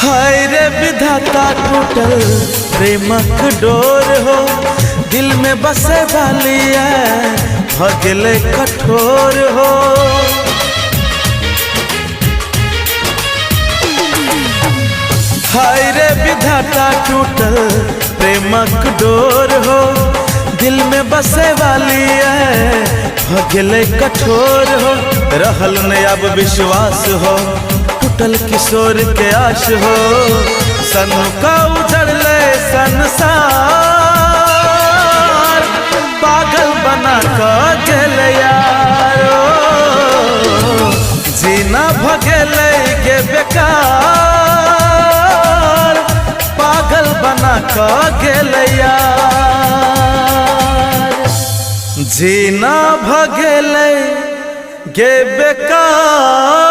हाय रे विधाता टूटल प्रेमक डोर हो, दिल में बसे वाली है भगले कठोर हो। हाय रे विधाता टूटल प्रेमक डोर हो, दिल में बसे वाली है भगले कठोर हो। रहल न अब विश्वास हो, टूटल किशोर के आश हो, सनु का उजड़ले संसार, पागल बना क गेल यार, जीना भगेले गे बेकार, पागल बना क गेल यार, जीना भगेले गे बेकार।